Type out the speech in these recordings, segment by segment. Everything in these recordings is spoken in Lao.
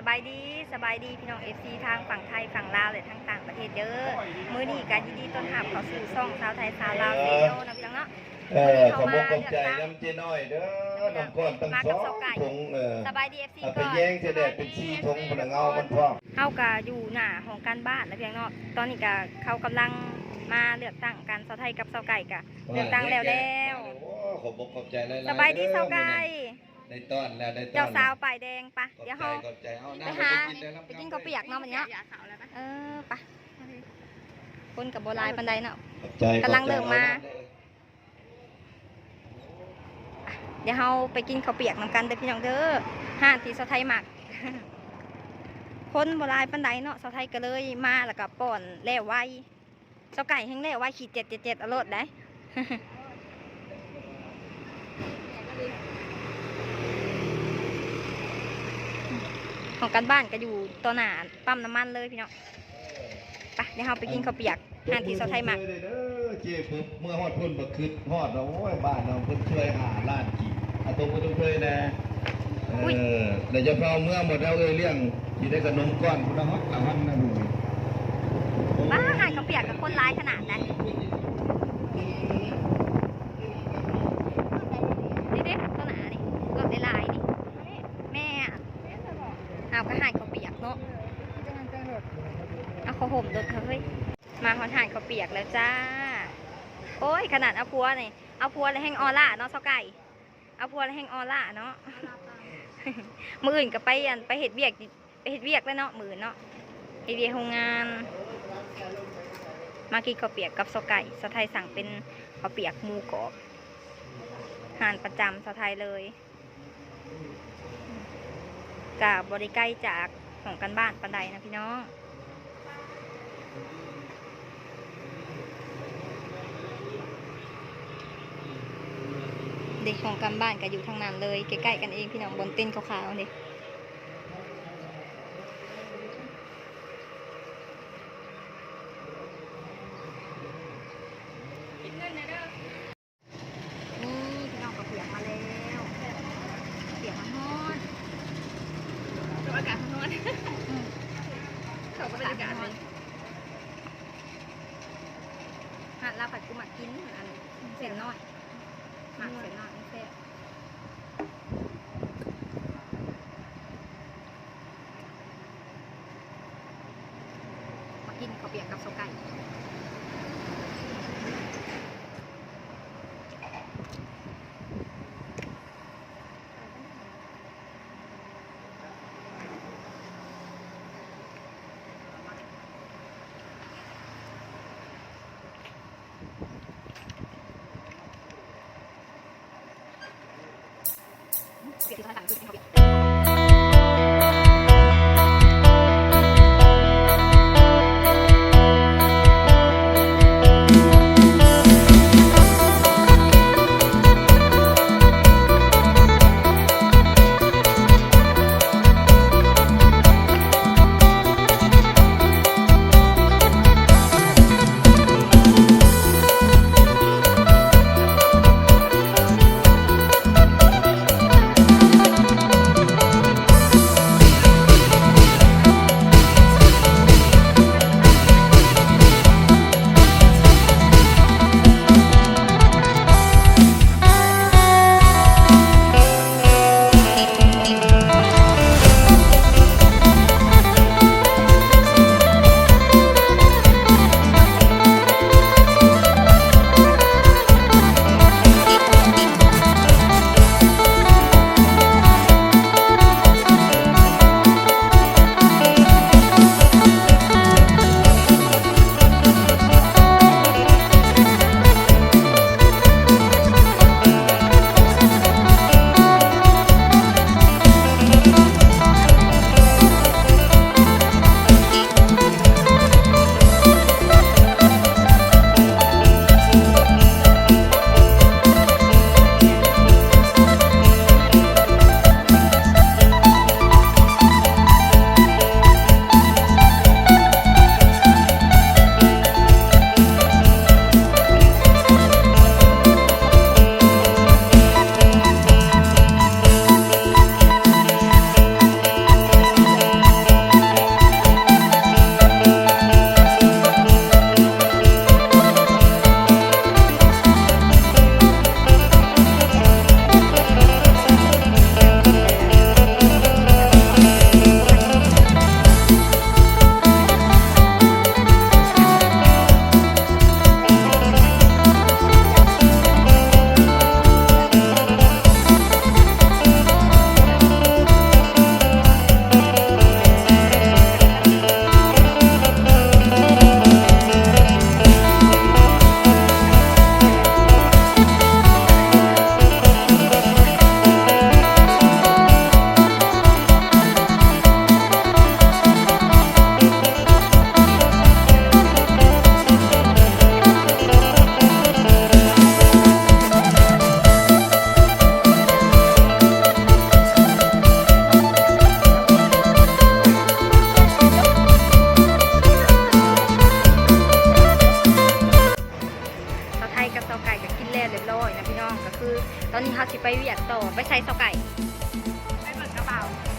ສະບາຍດີ ສະບາຍດີພີ່ນ້ອງ ເອັຟຊີ ທາງຝັ່ງໄທ ຝັ່ງລາວ ແລະ ທາງຕ່າງປະເທດເດີ. ມື້ນີ້ກໍຍິນດີຕ້ອນຮັບເຂົ້າສູ່ຊ່ອງຊາວໄທຊາວລາວເຊໂຍເນາະ ພີ່ນ້ອງເນາະ. ເອີ ຂອບອົກຂອບໃຈນຳເຈ້ນ້ອຍເດີ ນ້ຳກ້ອນຕັ້ງສອງຖົງ. ເອີ ສະບາຍດີ ເອັຟຊີ ກ່ອນ ໄປແຍງເສຍແດດເປັນສີ່ຖົງພຸ້ນນະ ເງົາມັນພ້ອມ. ເຮົາກໍຢູ່ໜ້າຫ້ອງການບ້ານນະ ພີ່ນ້ອງເນາະ. ຕອນນີ້ກໍເຂົາກຳລັງມາເລືອກຕັ້ງກັນ ສາວໄທກັບສາວໄກ່ກໍເລືອກຕັ້ງແລ້ວແລ້ວ. ໂອ້ ຂອບອົກຂອບໃຈຫຼາຍໆ. ສະບາຍດີສາວໄກ່. ໄດ້ຕ້ອນແລ້ວ ໄດ້ຕ້ອນ ເຈົ້າສາວປ້າຍແດງ. ປະ ດຽວເຮົາໄປຫາ ໄປກິນເຂົ້າປຽກເນາະ ມື້ນີ້ເນາະ. ເອີ ປະ ຄົນກໍບໍ່ຫຼາຍປານໃດເນາະ ກຳລັງເລີ່ມມາ. ດຽວເຮົາໄປກິນເຂົ້າປຽກນຳກັນເດີພີ່ນ້ອງເດີ ຮ້ານທີ່ສາວໄທມັກ. ຄົນບໍ່ຫຼາຍປານໃດເນາະ ສາວໄທກໍເລີຍມາ ແລ້ວກໍປ້ອນແລ້ວໄວ. ສາວໄກ່ແຮ່ງແລ້ວໄວ ຂີດເຈັດເຈັດເຈັດ ເອົາໂລດໄດ໋. ຫ້ອງການບ້ານກໍຢູ່ຕໍ່ໜ້າປ້ຳນ້ຳມັນເລີຍພີ່ນ້ອງ. ໄປ ດຽວເຮົາໄປກິນເຂົ້າປຽກຮ້ານທີ່ສາວໄທມັກ. ເຈົ້ເພິ່ນເມືອຮອດພຸ້ນ ບໍ່ຄິດຮອດວ່າ ໂອ້ຍ ບ້ານເຮົາເພິ່ນຊ່ວຍຫາຮ້ານກິນ ອາຕົງເພິ່ນເຄີຍແດ່. ເອີ ແລ້ວຈະພາເມືອໝົດແລ້ວ ເອີຍ ລ້ຽງ ຊິໄດ້ຂະໜົມກ້ອນພຸ້ນນະ ຮອດລະຫັ້ນນະ. ປ້າ ຮ້ານເຂົ້າປຽກກັບຄົນຫຼາຍຂະໜາດໃດ. ນີ້ເດ້ ໂຕໜ້ານີ້ ລົດຫຼາຍໆນີ້. ແມ່ນ ເອົາ ກໍຮ້ານເຂົ້າປຽກເນາະ ເອົາເຂົ້າໂຮມລົດເຂົາເຮີ້ຍ. ມາຮອດຮ້ານເຂົ້າປຽກແລ້ວຈ້າ. ໂອ້ຍ ຂະໜາດເອົາຜົວນີ້ ເອົາຜົວແລ້ວແຮ່ງອໍລ່າເນາະ ສາວໄກ່. ເອົາຜົວແລ້ວແຮ່ງອໍລ່າເນາະ. ມື້ອື່ນກໍໄປ ອັນ ໄປເຮັດວຽກ ໄປເຮັດວຽກແລ້ວເນາະ ມື້ອື່ນເນາະ ເຮັດວຽກໂຮງງານ. ມາກິນເຂົ້າປຽກກັບສາວໄກ່. ສາວໄທສັ່ງເປັນເຂົ້າປຽກໝູກອບ ຮ້ານປະຈຳສາວໄທເລີຍ. ກະບໍ່ໄດ້ໄກຈາກຫ້ອງການບ້ານປານໃດນະພີ່ນ້ອງ. ເດ້ ຫ້ອງການບ້ານກະຢູ່ທາງນັ້ນເລີຍ ໃກ້ໆກັນເອງພີ່ນ້ອງ ບ່ອນເຕັນຂາວໆເດ້. ນີ້ພີ່ນ້ອງ ເຂົ້າປຽກມາແລ້ວ ເຂົ້າປຽກຮ້ອນໆ ກັບອາກາດຮ້ອນ. ອືມ ເຂົ້າກັບບັນຍາກາດເລີຍ. ຮ້ານລາວພັດ ກູມັກກິນອັນເສັ້ນນ້ອຍ ມັກເສັ້ນນ້ອຍ ມັນແຊບ. ມາກິນເຂົ້າປຽກກັບເຂົ້າໄກ່.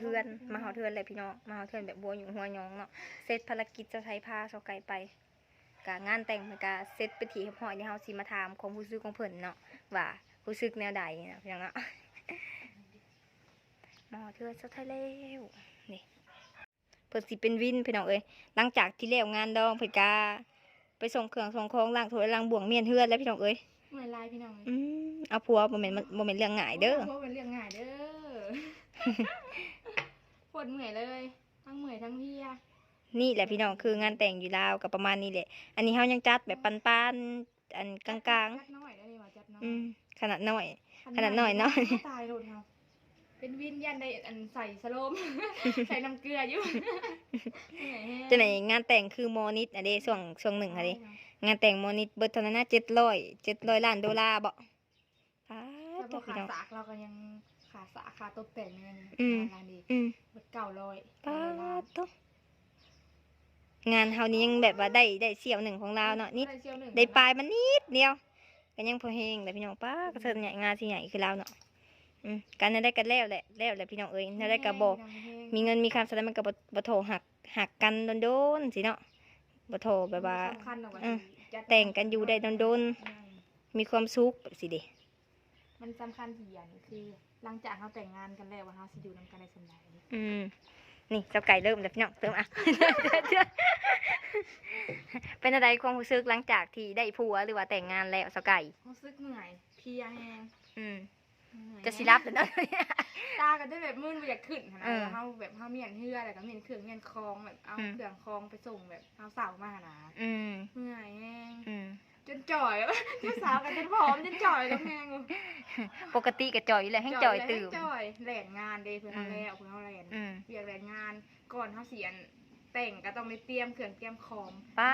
ເຮືອນ ມາຮອດເຮືອນແລ້ວພີ່ນ້ອງ ມາຮອດເຮືອນແບບຫົວຫຍຸ້ງຫົວຫຍອງເນາະ ເສັດພາລະກິດສາວໄທພາສາວໄກ່ໄປ ກະງານແຕ່ງເພິ່ນກະເສັດເປັນທີ່ຮຽບຮ້ອຍແລ້ວ ເຮົາຊິມາຖາມຄວາມຮູ້ສຶກຂອງເພິ່ນເນາະ ວ່າຮູ້ສຶກແນວໃດເນາະ ພີ່ນ້ອງເນາະ ມາຮອດເຮືອນສາວໄທແລ້ວ ນີ້ ເພິ່ນຊິເປັນວິນພີ່ນ້ອງເອີຍ ຫຼັງຈາກທີ່ແລ້ວງານດອງເພິ່ນກະໄປສົ່ງເຄື່ອງສົ່ງຂອງ ລ້າງຖ້ວຍລ້າງບ່ວງ ມ້ຽນເຮືອນແລ້ວພີ່ນ້ອງເອີຍ ເມື່ອຍຫຼາຍພີ່ນ້ອງເອີຍ ອືມ ເອົາຜົວບໍ່ແມ່ນ ບໍ່ແມ່ນເລື່ອງງ່າຍເດີ ເອົາຜົວບໍ່ແມ່ນເລື່ອງງ່າຍເດີ ໂຄດເມື່ອຍເລີຍ ທັງເມື່ອຍທັງເພຍ ນີ້ແຫຼະພີ່ນ້ອງ ຄືງານແຕ່ງຢູ່ລາວກໍປະມານນີ້ແຫຼະ ອັນນີ້ເຮົາຍັງຈັດແບບປານໆ ອັນກາງໆ ຈັດນ້ອຍ ອັນນີ້ວ່າຈັດນ້ອຍ ອືມ ຂະໜາດນ້ອຍ ຂະໜາດນ້ອຍເນາະ ຕາຍໂລດເຮົາ ເປັນວິນຢ້ານໄດ້ອັນໃສ່ສະໂລມ ໃສ່ນ້ຳເກືອຢູ່ ເມື່ອຍແຮງ ຈັ່ງໃດງານແຕ່ງຄືໝໍນິດອະເດ ຊ່ວງ ຊ່ວງໜຶ່ງຫັ້ນເດ ງານແຕ່ງໝໍນິດເບິດເທົ່ານັ້ນນະ ເຈັດຮ້ອຍ ເຈັດຮ້ອຍລ້ານໂດລາເບາະ ປາດ ແຕ່ບໍ່ຄ່າສາກ ເຮົາກໍຍັງຄ່າສາກຄ່າຕົບແຕ່ງເງິນ ອືມ ງານນີ້ ອືມ ເບິດເກົ້າຮ້ອຍ ປາດໂທ້ ງານເຮົານີ້ຍັງແບບວ່າໄດ້ ໄດ້ສ່ຽວໜຶ່ງຂອງລາວເນາະ ນິດ ໄດ້ສ່ຽວໜຶ່ງ ໄດ້ປາຍມານິດດຽວ ກໍຍັງພໍແຮງແຫຼະພີ່ນ້ອງ ປາດ ກະເຊີນໃຫຍ່ ງານຊິໃຫຍ່ຄືລາວເນາະ ອືມ ກະແນວໃດກໍແລ້ວແຫຼະ ແລ້ວແຫຼະພີ່ນ້ອງເອີຍ ແນວໃດກໍບໍ່ ມີເງິນມີຄຳສ່ຳໃດມັນກໍບໍ່ ບໍ່ທໍ່ຮັກ ຮັກກັນດົນໆຊີ້ເນາະ ບໍ່ທໍ່ແບບວ່າ ອືມ ແຕ່ງກັນຢູ່ໄດ້ດົນໆ ມີຄວາມສຸກຊີ້ເດ ມັນສຳຄັນທີ່ອັນຄື ຫຼັງຈາກເຮົາແຕ່ງງານກັນແລ້ວວ່າເຮົາຊິຢູ່ນຳກັນໄດ້ສ່ຳໃດ ອືມ ນີ້ສາວໄກ່ເລີ່ມແລ້ວພີ່ນ້ອງ ເລີ່ມ ອ່ະ ເປັນຈັ່ງໃດຄວາມຮູ້ສຶກຫຼັງຈາກທີ່ໄດ້ຜົວ ຫຼືວ່າແຕ່ງງານແລ້ວ ສາວໄກ່ ຮູ້ສຶກເມື່ອຍ ເພຍແຮງ ອືມ ເມື່ອຍ ຈະຊິຫຼັບແລ້ວເນາະ ຕາກໍຈະແບບມືນບໍ່ຢາກຂຶ້ນຫັ້ນນະ ເອີ ເຮົາແບບເຮົາມ້ຽນເຮືອ ແລ້ວກໍມ້ຽນເຄື່ອງມ້ຽນຂອງ ແບບເອົາ ອືມ ເຄື່ອງຂອງໄປສົ່ງ ແບບເຮົາເຊົ່າມາຫັ້ນນະ ອືມ ເມື່ອຍແຮງ ອືມ ຈົນຈ່ອຍ ເຈົ້າສາວກໍຈົນຜອມ ຈົນຈ່ອຍລົງແຮງຢູ່ ປົກກະຕິກໍຈ່ອຍຢູ່ແລ້ວ ແຮງຈ່ອຍຕື່ມ ຈ່ອຍ ແລ່ນງານເດ້ ເພິ່ນເຮົາແລ້ວ ອືມ ເພິ່ນເຮົາແລ່ນ ອືມ ວຽກແລ່ນງານ ກ່ອນເຮົາຊິອັນແຕ່ງກໍຕ້ອງໄດ້ຕຽມເຄື່ອງຕຽມຂອງ ປ້າ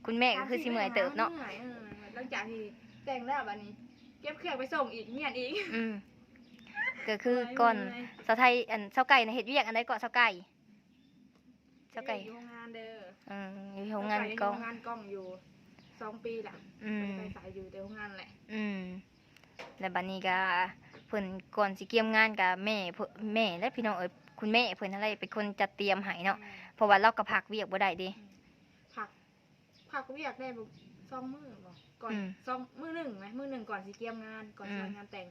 ຄຸນແມ່ກໍຄືຊິເມື່ອຍເຕີບເນາະ ເມື່ອຍ ເອີ ຫຼັງຈາກທີ່ແຕ່ງແລ້ວບັດນີ້ ເກັບເຄື່ອງໄປສົ່ງອີກ ມ້ຽນອີກ ອືມ ກໍຄືກ່ອນ ເມື່ອຍ ສາວໄທ ອັນ ສາວໄກ່ນະເຮັດວຽກອັນໃດເກາະ ສາວໄກ່? ສາວໄກ່ ຢູ່ໂຮງງານເດີ ເອີ ຢູ່ໂຮງງານກ້ອງ ສາວໄກ່ຢູ່ໂຮງງານກ້ອງຢູ່ສອງປີລະ ອືມ ບໍ່ໄດ້ໄປໃສ ຢູ່ແຕ່ໂຮງງານແຫຼະ ອືມ ແລ້ວບັດນີ້ກະເພິ່ນ ກ່ອນຊິກຽມງານກະແມ່ ແມ່ແຫຼະພີ່ນ້ອງເອີຍ ຄຸນແມ່ເພິ່ນຫັ້ນແຫຼະເປັນຄົນຈັດຕຽມໃຫ້ເນາະ ອືມ ເພາະວ່າລາວກໍພັກວຽກບໍ່ໄດ້ເດ້ ອືມ ພັກ ພັກວຽກໄດ້ສອງມື້ບໍ່ ກ່ອນ ອືມ ສອງ ມື້ໜຶ່ງແມ ມື້ໜຶ່ງກ່ອນຊິກຽມງານ ກ່ອນ ອືມ ຊິງານແຕ່ງ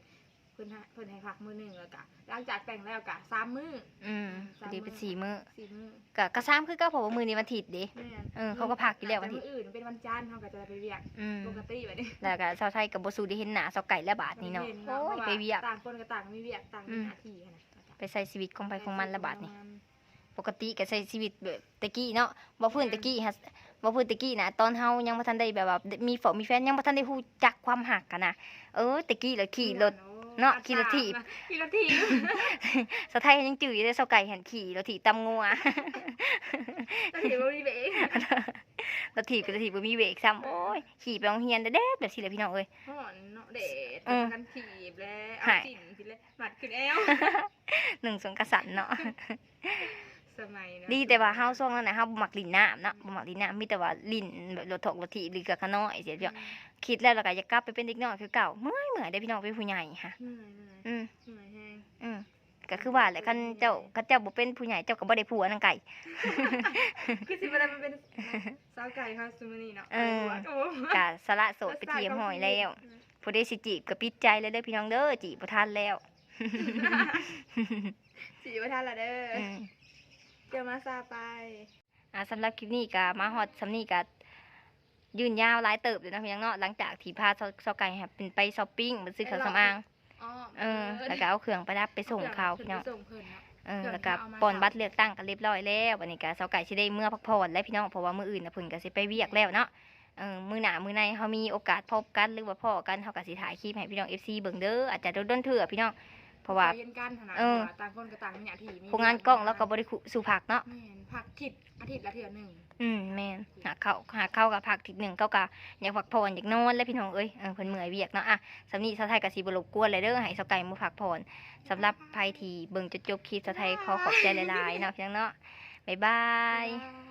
ເພິ່ນໃຫ້ ເພິ່ນໃຫ້ພັກມື້ໜຶ່ງ ແລ້ວກະຫຼັງຈາກແຕ່ງແລ້ວກະສາມມື້ ອືມ ອືມ ພໍດີເປັນສີ່ມື້ ສີ່ມື້ ກະ ກະສາມຄືເກົ່າ ເພາະວ່າມື້ນີ້ວັນທິດເດ້ ແມ່ນ ເອີ ເຂົາກໍພັກຢູ່ແລ້ວວັນທິດ ແຕ່ມື້ອື່ນເປັນວັນຈັນ ເຮົາກໍຈະໄດ້ໄປວຽກ ອືມ ປົກກະຕິບັດນີ້ ແລ້ວກະສາວໄທກໍບໍ່ສູ້ໄດ້ເຫັນໜ້າສາວໄກ່ແລ້ວບາດນີ້ເນາະ ໂອ້ຍ ໄປວຽກ ຕ່າງຄົນກໍຕ່າງມີວຽກ ຕ່າງມີ ອືມ ໜ້າທີ່ຫັ້ນນະ ໄປໃຊ້ຊີວິດຂອງໃຜຂອງມັນລະບາດນີ້ ປົກກະຕິກໍໃຊ້ຊີວິດແບບແຕ່ກີ້ເນາະ ບໍ່ພື້ນແຕ່ກີ້ຫັ້ນ ບໍ່ພື້ນແຕ່ກີ້ນະ ຕອນເຮົາຍັງບໍ່ທັນໄດ້ແບບວ່າມີເຟາະມີແຟນ ຍັງບໍ່ທັນໄດ້ຮູ້ຈັກຄວາມຮັກຫັ້ນນະ ເອີ ແຕ່ກີ້ລະຂີ່ລົດເນາະ ຂີ່ລົດຖີບ ຂີ່ລົດຖີບ ສາວໄທຍັງຈື່ຢູ່ເດ້ ສາວໄກ່ຫັ້ນຂີ່ລົດຖີບຕຳງົວ ລົດຖີບບໍ່ມີເບຣກ ລົດຖີບກໍລົດຖີບບໍ່ມີເບຣກຊ້ຳ ໂອ້ຍ ຂີ່ໄປໂຮງຮຽນແດດໆ ແບບຊີ້ແຫຼະພີ່ນ້ອງເອີຍ ຮ້ອນເນາະ ແດດ ເອີ ກັນຖີບແລ້ວ ເອົາ ຫາຍ ສິ້ນຊີ້ແຫຼະ ມັດຂຶ້ນແອວ ໜຶ່ງສົງກະສັນເນາະ ສະໄໝເນາະ ດີແຕ່ວ່າເຮົາຊ່ວງນັ້ນນະ ເຮົາບໍ່ມັກຫຼິ້ນນ້ຳເນາະ ອືມ ບໍ່ມັກຫຼິ້ນນ້ຳ ມີແຕ່ວ່າຫຼິ້ນແບບລົດຖອກລົດຖີບ ຫຼືກະຂະນ້ອຍເສຍ ອືມ ຄິດແລ້ວ ແລ້ວກະຢາກກັບໄປເປັນເດັກນ້ອຍຄືເກົ່າ ເມື່ອຍ ເມື່ອຍເດ້ພີ່ນ້ອງ ເປັນຜູ້ໃຫຍ່ຫະ ເມື່ອຍ ເມື່ອຍ ອືມ ເມື່ອຍແຮງ ອືມ ກະຄືວ່າແຫຼະ ຄັນເຈົ້າ ຄັນເຈົ້າບໍ່ເປັນຜູ້ໃຫຍ່ ເຈົ້າກະບໍ່ໄດ້ຜົວນາງໄກ່ ຄືຊິບໍ່ໄດ້ມາເປັນສາວໄກ່ເຮົາຊຸມື້ນີ້ເນາະ ເອີ ກະສະຫຼະໂສດໄປທີ່ຮຽບຮ້ອຍແລ້ວ ຜູ້ໃດຊິຈີບກະປິດໃຈແລ້ວເດີພີ່ນ້ອງເດີ ຈີບບໍ່ທັນແລ້ວ ຈີບບໍ່ທັນລະເດີ ອືມ ເຈົ້າມາຊ້າໄປ ອ່າ ສຳລັບຄລິບນີ້ກະມາຮອດຊ່ຳນີ້ກະຍືນຍາວຫຼາຍເຕີບເລີຍເນາະ ພີ່ນ້ອງເນາະ ຫຼັງຈາກທີ່ພາສາວ ສາວໄກ່ຫັ້ນເພິ່ນໄປຊັອບປິງ ໄປຊື້ເຄື່ອງສຳອາງ ອໍ ເອີ ເອີ ແລ້ວກະເອົາເຄື່ອງປະດັບໄປສົ່ງເຂົາ ເອົາເຄື່ອງ ພີ່ນ້ອງ ໄປສົ່ງເພິ່ນເນາະ ເອີ ເຄື່ອງ ແລ້ວກະປ່ອນບັດເລືອກຕັ້ງກັນລຽບຮ້ອຍແລ້ວ ບັດນີ້ກະສາວໄກ່ຊິໄດ້ເມືອພັກຜ່ອນແລ້ວ ພີ່ນ້ອງ ເພາະວ່າມື້ອື່ນນະເພິ່ນກະຊິໄປວຽກແລ້ວເນາະ ເອີ ມື້ໜ້າມື້ໃນເຮົາມີໂອກາດພົບກັນ ຫຼືວ່າພໍ້ກັນ ເຮົາກະຊິຖ່າຍຄລິບໃຫ້ພີ່ນ້ອງເອັຟຊີເບິ່ງເດີ ອາດຈະດົນໆເທື່ອ ພີ່ນ້ອງ ເພາະວ່າ ເຮົາເຫັນກັນຫັ້ນນະ ເອີ ເພາະວ່າຕ່າງຄົນກໍຕ່າງມີໜ້າທີ່ ມີ ໂຮງງານກ້ອງ ວຽກ ລາວກໍບໍ່ໄດ້ ມີງານ ສູ່ພັກເນາະ ແມ່ນ ພັກທິດ ອາທິດລະເທື່ອໜຶ່ງ ອືມ ແມ່ນ ຫາກເຂົາ ຫາກເຂົາກໍພັກທິດໜຶ່ງ ເຂົາກໍຢາກພັກຜ່ອນ ຢາກນອນແຫຼະພີ່ນ້ອງເອີຍ ເອີ ເພິ່ນເມື່ອຍວຽກເນາະ ອ່ະ ສ່ຳນີ້ສາວໄທກໍຊິບໍ່ລົບກວນແລ້ວເດີ ໃຫ້ສາວໄກ່ມາພັກຜ່ອນ ສຳລັບໃຜທີ່ເບິ່ງຈົນຈົບຄລິບ ສາວໄທຂໍຂອບໃຈຫຼາຍໆເນາະ ພີ່ນ້ອງເນາະ ບາຍບາຍ ບາຍບາຍ.